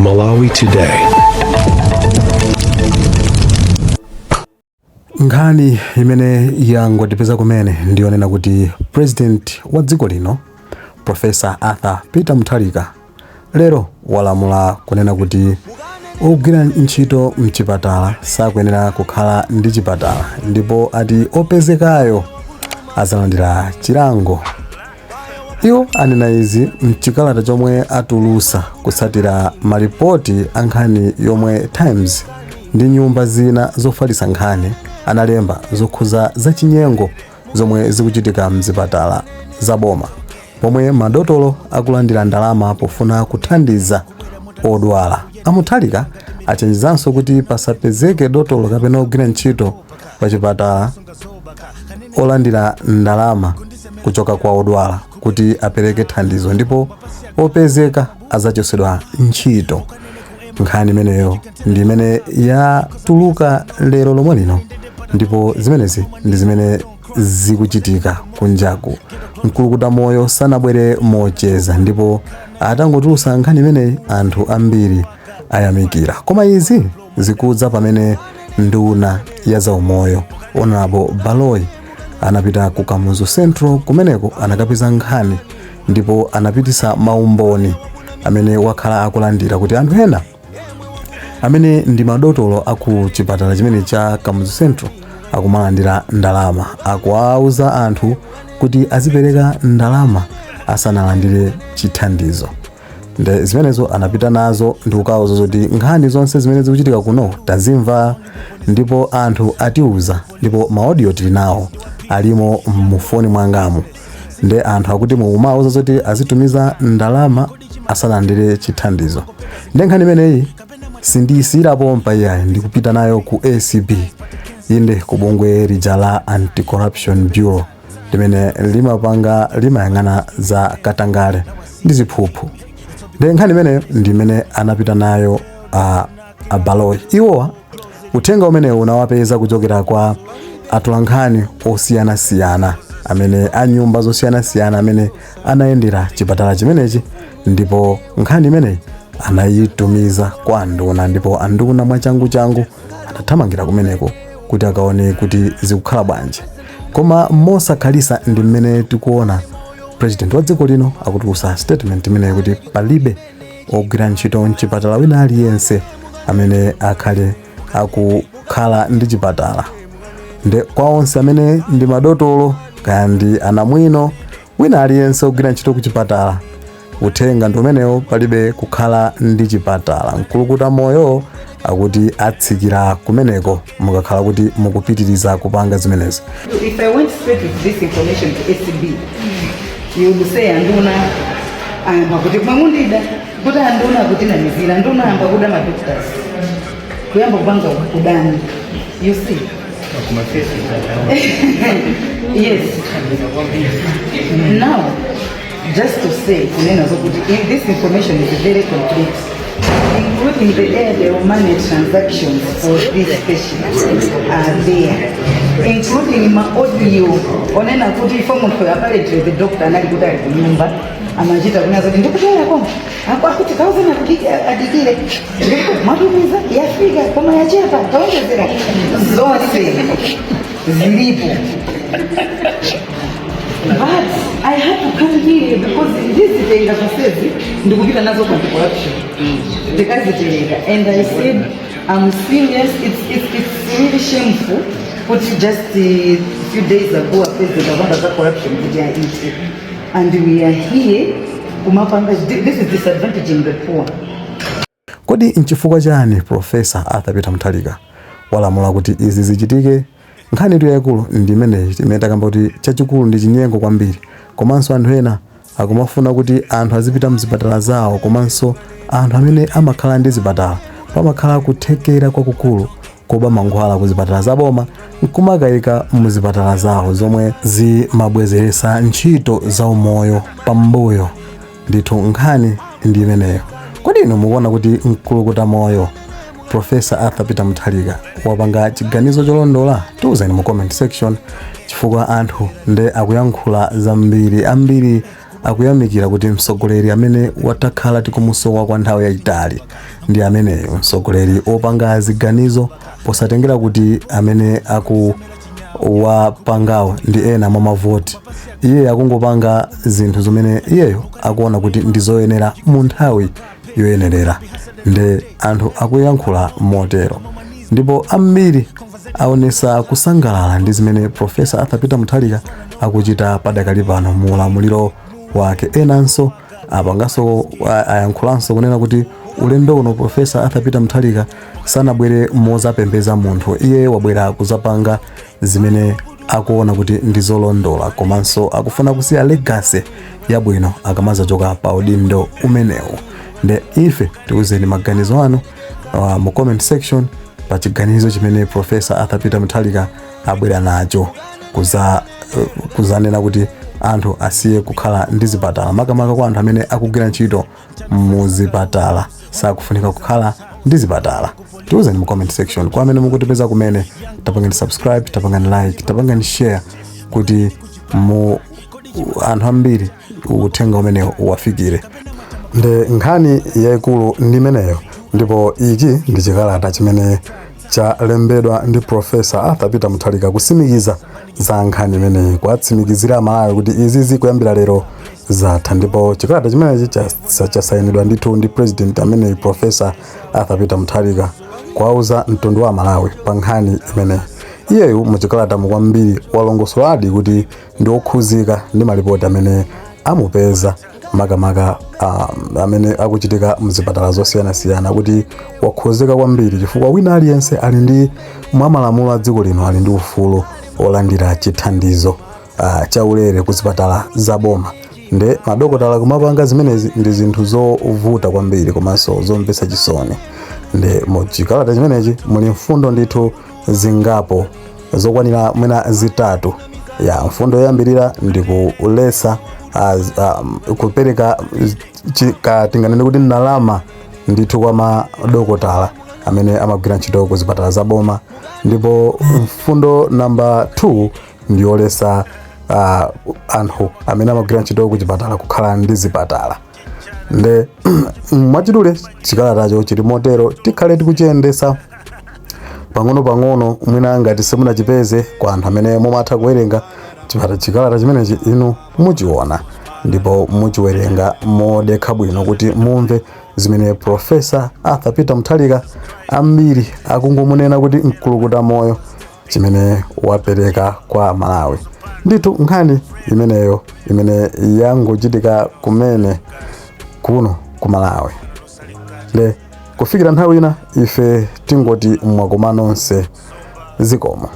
Malawi Today. Nkhani imene yangotipeza kumene ndiyonena kuti president wa dziko lino, Professor Arthur Peter Mutharika, lero walamula kunena kuti ogwira ntchito mchipatala sakuyenera kukhala ndi chipatala, ndipo ati opezekayo azalandira chilango. Iwo anena izi mchikalata chomwe atulusa kutsatira malipoti a nkhani yomwe Times ndi nyumba zina zofalitsa nkhani analemba zokhuza zachinyengo zomwe zikuchitika mzipatala za boma, pomwe madotolo akulandira ndalama pofuna kuthandiza odwala. A Mutharika achenjezanso kuti pasapezeke dotolo kapena ogwira ntchito pa chipatala olandira ndalama kuchoka kwa odwala kuti apereke thandizo, ndipo opezeka azachotsedwa ntchito. Nkhani imeneyo ndi imene yatuluka lero lomwe lino, ndipo zimenezi ndi zimene zikuchitika kunjaku. Mkulukuta moyo sanabwere mocheza, ndipo atangotulusa nkhani imeneyi anthu ambiri ayamikira. Koma izi zikudza pamene nduna ya zaumoyo, Honorable Baloyi, anapita ku Kamuzu Central. Kumeneko anakapeza nkhani ndipo anapitisa maumboni amene wakhala akulandira kuti anthu ena amene ndi madotolo aku chipatala chimene cha Kamuzu Central akumalandira ndalama, akuwauza anthu kuti azipereka ndalama asanalandire chithandizo. Nde zimenezo anapita nazo ndi kukauza zoti nkhani zonse zimene zikuchitika kuno tazimva, ndipo anthu atiuza, ndipo ma audio tili nawo, alimo mufoni mwangamu. Nde anthu akuti mumauza zoti azitumiza ndalama asalandire chithandizo. Nde nkhani imeneyi sindiyisiyira pompa iyayi, ndikupita nayo ku ACB, inde, ku bungwe lija la Anti-Corruption Bureau limene limayang'ana za katangale ndi ziphuphu. Nde nkhani imeneyo ndi imene anapita nayo a Baloyi. Iwowa uthenga umenewu unawapeza kuchokera kwa atolankhani osiyanasiyana amene a nyumba zosiyanasiyana amene anayendera chipatala chimenechi, ndipo nkhani imeneyi anayitumiza kwa anduna, ndipo anduna mwachanguchangu anathamangira kumeneko kuti akaone kuti zikukhala bwanji. Koma mosakhalisa ndi mmene tikuona president wa dziko lino akutulusa statement imeneyi kuti palibe ogwira ntchito mchipatala wina aliyense amene akhale akukhala ndi chipatala. Nde kwa onse amene ndi madotolo kaya ndi anamwino, wina aliyense ogwira ntchito ku chipatala, uthenga ndi umenewo, palibe kukhala ndi chipatala. Mkulukuta moyo akuti atsikira kumeneko mukakhala kuti mukupitiriza kupanga zimenezi. If I went straight with this information to ACB, you would say anduna ayamba kuti mwamundida kuti anduna akutinamizira, anduna ayamba kuda ma doctors, kuyamba kupanga udani. You see? Yes. Now, just to say, kunena zokuti this information is very complete, including the Airtel money transactions for these patients are there, including ma audio onena kuti ifo munthu, apparently the doctor anali kuti ali kunyumba, amachita kunena zoti ndikutera koma akuti kauzeni adikire, mwatumiza yafika koma yachepa, taonjezera, zonse zilipo. But I had to come here because ndizitenga zonsezi ndikupita nazo ku anti-corruption, ndikazitenga. And I said I'm serious. It's really shameful kuti just a few days ago a president akamba za corruption kuti aite, and we are here kumapanga this. Is disadvantaging the poor. Kodi nchifukwa chani Professor Arthur Peter Mutharika walamula kuti izi zichitike? Nkhani itu yayikulu ndi imeneyi imene takamba kuti chachikulu ndi chinyengo kwambiri, komanso anthu ena akumafuna kuti anthu azipita mzipatala zawo, komanso anthu amene amakhala ndi zipatala pamakhala kuthekera kwakukulu koba mankhwala ku zipatala zaboma nkumakayika muzipatala zawo, zomwe zimabwezeresa ntchito za umoyo pambuyo. Ndithu nkhani ndi imeneyo. Kodi inu mukuona kuti mkulukuta moyo Professor Arthur Peter Mutharika wapanga chiganizo cholondola? Tiuzeni mu comment section, chifukwa anthu nde akuyankhula zambiri ambiri. Akuyamikira kuti mtsogoleri amene watakhala tikumusowa kwa nthawi yayitali ndi ameneyo, mtsogoleri opanga ziganizo posatengera kuti amene akuwapangawo ndi ena mwa mavoti. Iye akungopanga zinthu zimene iyeyo akuona kuti ndi zoyenera mu nthawi yoyenerera. Nde anthu akuyankhula motero, ndipo ambiri aonesa kusangalala ndi zimene Professor Arthur Peter Mutharika akuchita padakali pano mu ulamuliro wake. Enanso apanganso ayankhulanso kunena kuti ulendo uno Professor Arthur Peter Mutharika sanabwere mozapembeza munthu, iye wabwera kuzapanga zimene akuona kuti ndi zolondola, komanso akufuna kusiya legacy yabwino akamazachoka pa udindo umenewu. Nde ife tiuzeni maganizo anu mu comment section pa chiganizo chimene Professor Arthur Peter Mutharika abwera nacho kuzanena kuti anthu asiye kukhala ndi zipatala, makamaka kwa anthu amene akugwira ntchito muzipatala, sakufunika kukhala ndi zipatala. Tiuzeni mu comment section. Kwa amene mukutipeza kumene, tapangani subscribe, tapangani like, tapangani share kuti mu anthu ambiri uthenga umenewo uwafikire. Nde nkhani yayikulu ndi imeneyo, ndipo ichi ndi chikalata chimene chalembedwa ndi Professor Arthur Peter Mutharika kusimikiza za nkhani imeneyi, kuwatsimikizira Amalawi kuti izizi kuyambira lero zatha. Ndipo chikalata chimenechi chasayinidwa ndithu ndi president ameneyi, Professor Arthur Peter Mutharika, kuwauza mtundu wa Malawi pa nkhani imeneyi. Iyeyu muchikalata kwambiri walongosoladi kuti ndi okhuzika ndi malipoti amene amupeza, makamaka amene akuchitika mzipatala zosiyanasiyana, kuti wakhuzika kwambiri chifukwa wina aliyense ali ndi, mwa malamulo a dziko lino, ali ndi ufulu olandira chithandizo chaulere ku zipatala zaboma. Nde madokotala kumapanga zimenezi ndi zinthu zovuta kwambiri komanso zomvetsa chisoni. Nde muchikalata chimenechi muli mfundo ndithu zingapo zokwanira mwina zitatu. Ya mfundo yoyambirira ndi kuletsa kupereka tinganene kuti ndalama ndithu kwa madokotala amene amagwira ntchito ku zipatala zaboma. Ndipo mfundo namba 2 ndiyoletsa anthu amene amagwira ntchito ku chipatala kukhala ndi zipatala. Nde mwachidule chikalatacho chili motero. Tikhale tikuchiyendesa pang'ono-pang'ono. Mwina ngati simunachipeze, kwa anthu amene mumatha kuwerenga chikalata chimenechi, inu muchiona ndipo muchiwerenga modekha bwino kuti mumve zimene Professor Arthur Peter Mutharika, ambiri akungomunena kuti mkulukuta moyo, chimene wapereka kwa Malawi. Ndithu nkhani imeneyo imene yangochitika kumene kuno ku Malawi. Nde kufikira nthawi ina, ife tingoti mwakoma nonse, zikomo.